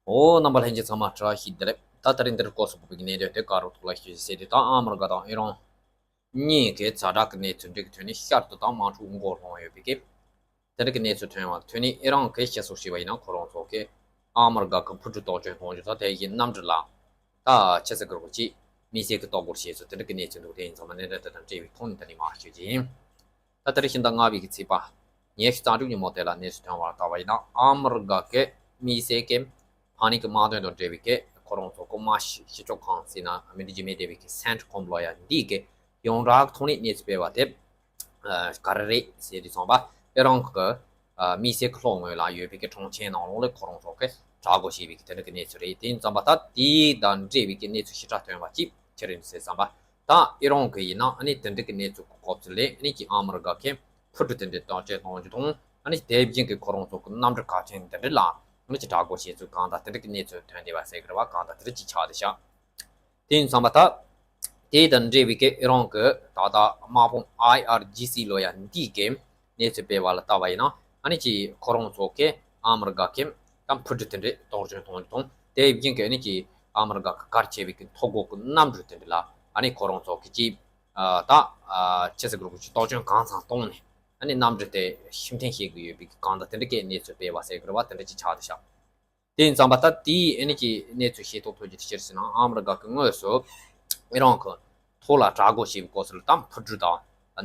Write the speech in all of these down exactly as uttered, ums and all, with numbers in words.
ཨོ། རྣམ་པ་ལྷན་རྒྱས་ཚང་མ་བཀྲ་ཤིས་བདེ་ལེགས། ད་དེ་རིང་འདིར་སྐོར་སོགས་པའི་གནད་དོན་དེ་ག་རུ་ཐོག་ལ་ཞུ་ཟེར་དུས། ད་ཨ་མི་རི་ཀ་དང་ཨི་རན་གཉིས་ཀྱི་ཛ་དྲག་གི་གནས་ཚུལ་འདྲ་གི་ཐོག་ནས་ཤར་དུ་ད་དམག་འཁྲུག་མགོ་ལྷུང་ཡོད་པའི་གི། དེ་འདྲ་གི་གནས་ཚུལ་ཐོན་བ་ཐོན་ནས། ཨི་རན་གྱིས་བཤད་སྲོལ་བྱས་པ་ཡིན་ན། ཁོ་རང་ཚོ་གིས་ཨ་མི་རི་ཀ་གི་འཕུར་གྲུ་གཏོར་སྐྱོན་གཏོང་རྒྱུ་དང་། དེ་བཞིན་གནམ་གྲུ་ལ་ད་ཆི་ཟེར་དགོས་རེད། ཅིག་མི་སེར་གྱི་ལྟོ་གོས་བྱས་ཚུལ། དེ་འདྲ་གི་གནས་ཚུལ་འདུག་དེ་ཡིན་ཚང་མ་གནད་དོན་དེ་དང་འབྲེལ་བའི་ཐོག་ནས་ད་ནི་མར་ཞུ་རྒྱུ་ཡིན། ད་ལྟ་རེ་བཞིན་ད་ལྔ་པའི་གི་ཚེས་པ་ཉི་ཤུ་རྩ་དྲུག་ཉིན་མོ་དེ་ལ་གནས་ཚུལ་ཐོན་བར་བལྟ་བ་ཡིན་ན། ཨ་མི་རི་ཀ་གི་མི་སེར་གྱིས་ཕ་ནི་གི་དམག་དོན་དང་འབྲེལ་བའི་གི་ཁོ་རང་ཚོ་གི་དམག་ཞི་ཞི་ཕྱོགས་ཁང་ཟེར་ན་མི་འདི་ཇི་མེད་བསྡད་པའི་གི་སེན་ཊི་ཀོམ་ལོ་ཡ་འདི་གི་ཡོངས་གྲགས་ཐོག་ནས་གནས་ཚུལ་སྤེལ་བ་དེ། ཨ། ག་རེ་རེད་ཟེར་དུས་ཙམ་པ། ཨི་རན་གྱི་ཨ་མི་སེར་གྱི་ལྷོ་ངོས་ལ་ཡོད་པའི་གི་གྲོང་ཁྱེར་ནང་ལོགས་ལ་ཁོ་རང་ཚོ་གིས་དྲག་རྒོལ་བྱས་པའི་གི་དེ་འདྲ་གི་གནས་ཚུལ་རེད། དེ་ཡིན་ཙམ་པ་ད་དེ་དང་འབྲེལ་བའི་གི་གནས་ཚུལ་ཞིབ་ཕྲ་ཐོན་པ་ཅིག་ཅི་རེད་ཟེར་ཙམ་པ། ད་ཨི་རན་གྱི་ཡིན་ན་ཨ་ནི་དེ་འདྲ་གི་གནས་ཚུལ་གྱི་སྐབས་སུ་ལ་ཨ་ནི་ཅིག་ཨ་མི་རི་ཀ་གིས་འཕུར་གྲུ་དེ་འདྲའི་གཏོར་སྐྱོན་གཏོང་རྒྱུ་དང་། ཨ་ནི་དེ་བཞིན་གྱི་ཁོ་རང་ཚོ་གི་གནམ་གྲུ་གལ་ཆེན་དེ་འདྲ་ལ་ཨ་ནི་ཅིག་དྲག་རྒོལ་བྱས་ཚུལ་གང་དང་དེ་འདྲ་གི་གནས་ཚུལ་ཐོན་བསྡད་པ་ཟེར་གི་རེད་པ། གང་དང་དེ་འདྲ་ཅིག་ཆགས་བསྡད་ཤག་དེ་ཡིན་ཙམ་པ་ད་དེ་དང་འབྲེལ་བའི་གི་ཨི་རན་གྱི་ད་ལྟ་དམག་དཔུང་ཨའི་ཨར་ཇི་སི་ལོ་ཡ་འདི་གིས་གནས་ཚུལ་སྤེལ་བ་ལ་བལྟ་བ་ཡིན་ན། ཨ་ནི་ཅིག་ཁོ་རང་ཚོ་གིས་ཨ་མི་རི་ཀ་གིས་ད་འཕུར་གྲུ་དེ་འདྲའི་གཏོར་སྐྱོན་གཏོང་རྒྱུ་དང་། དེ་བཞིན་གྱི་ཨ་ནི་ཅིག་ཨ་མི་རི་ཀ་གི་གལ་ཆེ་བའི་གི་མཐོ་སྒོ་གི་གནམ་གྲུ་དེ་འདྲ་ལ་ཨ་ནི་ཁོ་རང་ཚོ་གིས་ཅིག་ཨ། ད་ཨ་ཆི་ཟེར་དགོས་རེད། ཅིག་གཏོར་སྐྱོན་གང་ཚང་བཏང་ནས་ཨ་ནི་གནམ་གྲུ་དེ་ཕྱིར་འཐེན་བྱེད་དགོས་ཡོད་པའི་གི་གང་དང་དེ་འདྲ་གི་གནས་ཚུལ་སྤེལ་བ་ཟེར་གི་རེད་པ། དེ་འདྲ་ཅིག་ཆགས་བསྡད་ཤག་དེ་ཡིན་ཙམ་པ་ད་དེའི་ཨ་ནི་ཅིག་གནས་ཚུལ་ཤེས་རྟོགས་ཐུབ་རྒྱུ་དེ་ཅི་རེད་ཟེར་ན། ཨ་མི་རི་ཀ་གིས་དངོས་སུ་ཨི་རན་གྱི་ཐོག་ལ་དྲག་རྒོལ་བྱས་པའི་སྐབས་སུ་ལ་ད་འཕུར་གྲུ་དང་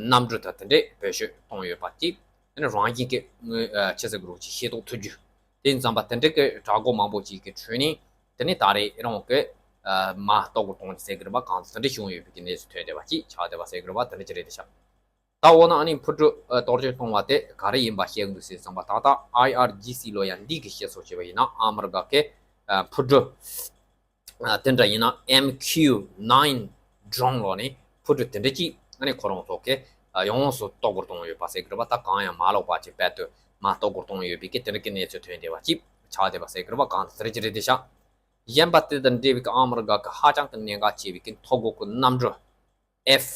གནམ་གྲུ་དང་དེ་འདྲའི་བེད་སྤྱོད་བཏང་ཡོད་པ་ཅིག་ཨ་ནི་རང་བཞིན་གྱིས་དངོས་ཨ་ཆི་ཟེར་དགོས་རེད། ཅིག་ཤེས་རྟོགས་ཐུབ་རྒྱུ། དེ་ཡིན་ཙམ་པ་དེ་འདྲའི་གི་དྲག་རྒོལ་མང་པོ་ཅིག་གི་ཁྲོད་ནས་དེ་ནས་ད་རེས་ཨི་རན་གྱིས་ཨ་མར་གཏོར་རྒོལ་གཏོང་རྒྱུ་ཟེར་གི་རེད་པ། གང་དང་དེ་འདྲ་བྱུང་ཡོད་པའི་གི་གནས་ཚུལ་ཐོན་བསྡད་པ་ཅིག་ཆགས་བསྡད་པ་ཟེར་གི་རེད་པ། དེ་འདྲ་ཅིག་རེད་བསྡད་ཤག་ད་འོ་ན་ཨ་ནི་འཕུར་གྲུ་ཨ་གཏོར་སྐྱོན་གཏོང་བ་དེ་ག་རེ་ཡིན་པ་བཤད་གི་འདུག་ཟེར་ཙམ་པ། ད་ལྟ་ཨའི་ཨར་ཇི་སི་ལོ་ཡ་འདི་གིས་བཤད་སྲོལ་བྱས་པ་ཡིན་ན། ཨ་མི་རི་ཀ་གིས་ཨ་འཕུར་གྲུ་ཨ་དེ་འདྲ་ཡིན་ན་ཨེམ་ཁིའུ་ནའིན་ཌོ་རོན་ལབ་ནས་འཕུར་གྲུ་དེ་འདྲ་ཅིག་ཨ་ནི་ཁོ་རང་ཚོ་གིས་ཨ་ཡོངས་སུ་གཏོར་རྒོལ་གཏོང་ཡོད་པ་ཟེར་གི་རེད་པ། ད་གང་ཡང་མ་ལོག་པ་ཅིག་རྦད་དེ་མར་གཏོར་རྒོལ་གཏོང་ཡོད་པའི་གི་དེ་འདྲ་གི་གནས་ཚུལ་ཐོན་བསྡད་པ་ཅིག་ཆགས་བསྡད་པ་ཟེར་གི་རེད་པ། གང་དང་དེ་འདྲ་ཅིག་རེད་བསྡད་ཤག་གཞན་པ་དེ་དང་འབྲེལ་བའི་གི་ཨ་མི་རི་ཀ་གི་ཧ་ཅང་གི་གནད་འགག་ཆེ་བའི་གི་མཐོ་སྒོ་གི་གནམ་གྲུ་ཨེཕ་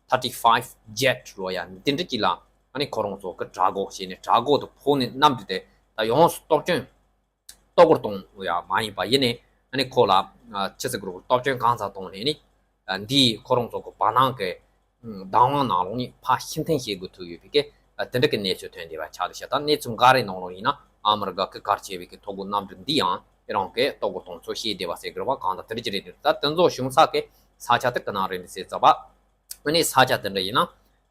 ཐར་ཊི་ཕའིབ་ཇེཊ་ལབ་ཡ་འདི་འདྲ་ཅིག་ལ་ཨ་ནི་ཁོ་རང་ཚོ་གིས་དྲག་རྒོལ་བྱས་ནས། དྲག་རྒོལ་དུ་ཕོག་ནས་གནམ་གྲུ་དེ་ད་ཡོངས་སུ་གཏོར་སྐྱོན་གཏོར་རྒོལ་གཏོང་ཡ་མ་ཡིན་པ། ཡིན་ནའི་ཨ་ནི་ཁོ་ལ་ཨ་ཆི་ཟེར་དགོས་རེད། གཏོར་སྐྱོན་གང་ཚང་བཏང་ནས་ནི་ཨ་འདིས་ཁོ་རང་ཚོ་གི་བར་སྣང་གི་བདག་དབང་ནང་ལོགས་ནས་ཕར་ཕྱིར་འཐེན་བྱེད་དགོས་ཐུག་ཡོད་པའི་གི་ཨ་དེ་འདྲ་གི་གནས་ཚུལ་ཐོན་བསྡད་པ་ཆགས་བསྡད་ཤག་ད་གནས་ཚུལ་འགའ་རེའི་ནང་ལོགས་ཡིན་ན་ཨ་མི་རི་ཀ་གི་གལ་ཆེ་བའི་གི་མཐོ་སྒོ་གནམ་གྲུ་འདི་ཡང་ཨི་རན་གྱིས་གཏོར་རྒོལ་གཏོང་ཚུལ་བཤད་བསྡད་པ་ཟེར་གི་རེད་པ། གང་དང་དེ་འདྲ་ཅིག་རེད་འདུག་ད་དེ་ཚོ་བྱུང་ས་གི་ས་ཆ་དེ་ག་ནས་རེད་འདུག་ཟེར་ཙམ་པ། ཨ་ནི་ས་ཆ་དེ་འདྲ་ཡིན་ན་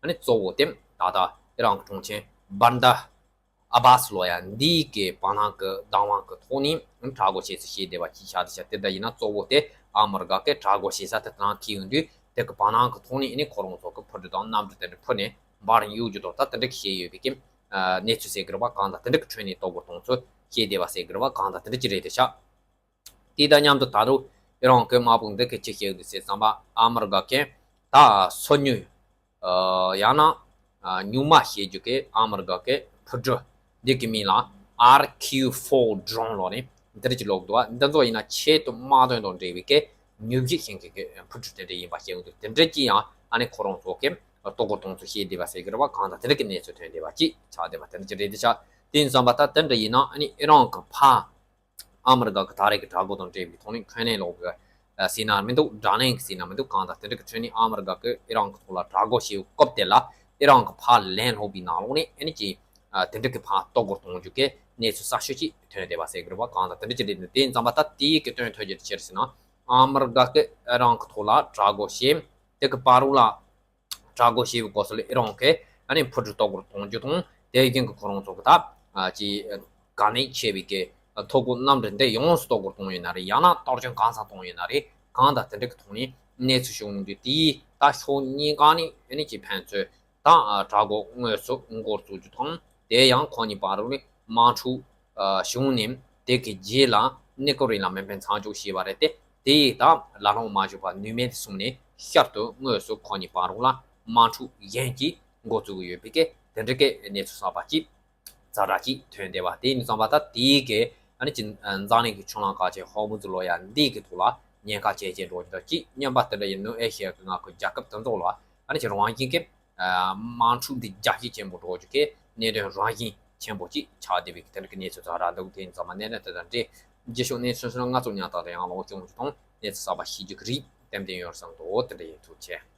ཨ་ནི་གཙོ་བོ་དེ་ད་ལྟ་ཨི་རན་གྱི་གྲོང་ཁྱེར་བན་དར་ཨ་བྷ་སི་ལབ་ཡ་འདི་གི་བར་སྣང་གི་བདག་དབང་གི་ཐོག་ནས་དྲག་རྒོལ་བྱེད་ཚུལ་བཤད་བསྡད་པ་ཅིག་ཆགས་བསྡད་ཤག་དེ་འདྲ་ཡིན་ན་གཙོ་བོ་དེ་ཨ་མི་རི་ཀ་གིས་དྲག་རྒོལ་བྱེད་ས་དེ་དེ་ནང་ཐུག་ཡོང་དུས། དེ་གི་བར་སྣང་གི་ཐོག་ནས་ཨ་ནི་ཁོ་རང་ཚོ་གིས་འཕུར་གྲུ་དང་གནམ་གྲུ་དེ་འདྲ་འཕུར་ནས་འབར་གཡུག་རྒྱུ་དང་། ད་དེ་འདྲ་གི་བྱས་ཡོད་པའི་གི་ཨ་གནས་ཚུལ་ཟེར་གི་རེད་པ། གང་དང་དེ་འདྲ་གི་ཁྲོད་ནས་གཏོར་རྒོལ་གཏོང་ཚུལ་བཤད་བསྡད་པ་ཟེར་གི་རེད་པ། གང་དང་དེ་འདྲ་ཅིག་རེད་བསྡད་ཤག་དེ་དང་མཉམ་དུ་ད་རུང་ཨི་རན་གྱི་དམག་དཔུང་འདི་གིས་ཅི་བཤད་འདུག་ཟེར་ཙམ་པ། ཨ་མི་རི་ཀ་གིས་ད་སོ་ཉུལ་ཨ་ཡང་ན་ཨ་སྨྱུག་མ་བྱེད་རྒྱུ་གི་ཨ་མི་རི་ཀ་གི་འཕུར་གྲུ་འདི་གི་མིང་ལ་ཨར་ཁིའུ་ཕོར་ཌོ་རོན་ལབ་ནས་འདི་འདྲ་ཅིག་ལབ་འདུག་འདི་ཚོ་ཡིན་ན་ཆེད་དུ་དམག་དོན་དང་འབྲེལ་བའི་གི་མྱུལ་བཞེས་བྱེད་མཁན་གྱི་འཕུར་གྲུ་དེ་འདྲ་ཡིན་པ་བཤད་འདུག་དེ་འདྲ་ཅིག་ཡང་ཨ་ནི་ཁོ་རང་ཚོ་གིས་གཏོར་རྒོལ་གཏོང་ཚུལ་བཤད་བསྡད་པ་ཟེར་གི་རེད་པ། གང་དང་དེ་འདྲ་གི་གནས་ཚུལ་ཐོན་བསྡད་པ་ཅིག་ཆགས་བསྡད་པ་དེ་འདྲ་ཅིག་རེད་བསྡད་ཤག་དེ་ཡིན་ཙམ་པ་ད་དེ་འདྲ་ཡིན་ན་ཨ་ནི་ཨི་རན་གྱིས་ཕར་ཨ་མི་རི་ཀ་གི་ད་རེས་ཀྱི་དྲག་རྒོལ་དང་འབྲེལ་བའི་ཐོག་ནས་འཁོན་ལན་སློག་གི་ཟེར་ན་མི་འདུག་དགྲ་ལན་གྱི་ཟེར་ན་མི་འདུག་གང་དང་དེ་འདྲ་གི་ཁྲོད་ནས་ཨ་མི་རི་ཀ་གིས་ཨི་རན་གྱི་ཐོག་ལ་དྲག་རྒོལ་བྱས་པའི་སྐབས་དེ་ལ་ཨི་རན་གྱིས་ཕར་ལན་སློག་པའི་ནང་ལོགས་ནས་ཨ་ནི་ཅིག་ཨ་དེ་འདྲ་གི་ཕར་གཏོར་རྒོལ་གཏོང་རྒྱུ་གི་གནས་ཚུལ་གསར་ཤོས་ཅིག་ཐོན་བསྡད་པ་ཟེར་གི་རེད་པ། གང་དང་དེ་འདྲ་ཅིག་རེད་འདུག་དེ་ཡིན་ཙམ་པ་ད་དེའི་གི་དོན་ཐོས་རྒྱུ་དེ་ཅི་རེད་ཟེར་ན། ཨ་མི་རི་ཀ་གིས་ཨི་རན་གྱི་ཐོག་ལ་དྲག་རྒོལ་བྱས། དེ་གི་བར་རོལ་ལ་དྲག་རྒོལ་བྱས་པའི་སྐབས་སུ་ལ་ཨི་རན་གྱིས་ཨ་ནི་འཕུར་གྲུ་གཏོར་རྒོལ་གཏོང་རྒྱུ་དང་། དེ་བཞིན་གྱི་ཁོ་རང་ཚོ་གི་ད་ཨ་ཅིག་གལ་གནད་ཆེ་བའི་གི་མཐོ་སྒོ་གནམ་གྲུ་འདི་ཡོངས་སུ་གཏོར་རྒོལ་གཏོང་ཡོད་ན་རེད། ཡང་ན་གཏོར་སྐྱོན་གང་ཚང་གཏོང་ཡོད་ན་རེད། གང་དང་དེ་འདྲ་གི་ཐོག་ནས་གནས་ཚུལ་བྱུང་དུས། དེའི་ད་ཕྱོགས་གཉིས་ཀ་ནས་ཨ་ནི་ཅིག་ཕན་ཚུན་ད་དྲག་རྒོལ་དངོས་སུ་འགོ་བཙུགས་རྒྱུ་དང་། དེ་ཡང་ཁོ་གཉིས་བར་རོལ་ནས་དམག་འཁྲུག་བྱུང་ནས། དེ་གི་རྗེས་ལ་གནས་སྐབས་རིང་ལ་མེ་འཕེན་མཚམས་འཇོག་བྱས་པ་རེད་དེ། དེ་ཡིས་ད་ལ་ལྷོང་མ་བྱུང་བར་ནུས་མེད་དུ་སོང་ནས་བསྐྱར་དུ་དངོས་སུ་ཁོ་གཉིས་བར་རོལ་ལ་དམག་འཁྲུག་གཞན་གྱིས་འགོ་བཙུགས་ཀྱི་ཡོད་པའི་གི་དེ་འདྲ་གི་གནས་ཚུལ་གསར་པ་ཅིག་ཛ་དྲག་ཅིག་ཐོན་བསྡད་པ་དེ་ཡིན་ཙམ་པ། ད་དེའི་གི་ཨ་ནི་ཅིག་འཛམ་གླིང་གི་ཕྱོགས་གླང་གལ་ཆེ་ཧོར་མུ་ཛི་ལབ་ཡ་འདི་གི་ཐོག་ལ་ཉེན་ཁ་ཇེ་ཆེ་འགྲོ་རྒྱུ་དང་གཅིག་མཉམ་པ་དེ་འདྲ་ཡིན་ནོ། ཨེ་ཤི་ཡ་གི་མངའ་ཁུལ་རྒྱལ་ཁབ་དེ་ཚོ་ལ་ཨ་ནི་ཅིག་རང་བཞིན་གི་དམག་འཁྲུག་འདི་རྒྱ་སྐྱེད་ཆེན་པོ་འགྲོ་རྒྱུ་གི་གནད་དོན་རང་བཞིན་ཆེན་པོ་ཅིག་ཆགས་བསྡད་པའི་དེ་འདྲ་གི་གནས་ཚུལ་ཛ་དྲག་འདུག་དེ་ཡིན་ཙམ་པ་གནད་དོན་དེ་དང་འབྲེལ་ རྗེས་ཕྱོགས་གནས་ཚུལ་སོགས་ང་ཚོ་ཉག་ཐག་ཏུ་ཡང་ཀློག་སྐྱོང་རྒྱུ་དང་གནས་ཚུལ་གསར་པ་ཤེས་རྒྱུ་གི་རིགས་ཏན་ཏན་ཡོད་བསམ་འདུག་དེ་འདྲ་ཡིན། ཐུགས་རྗེ་ཆེ།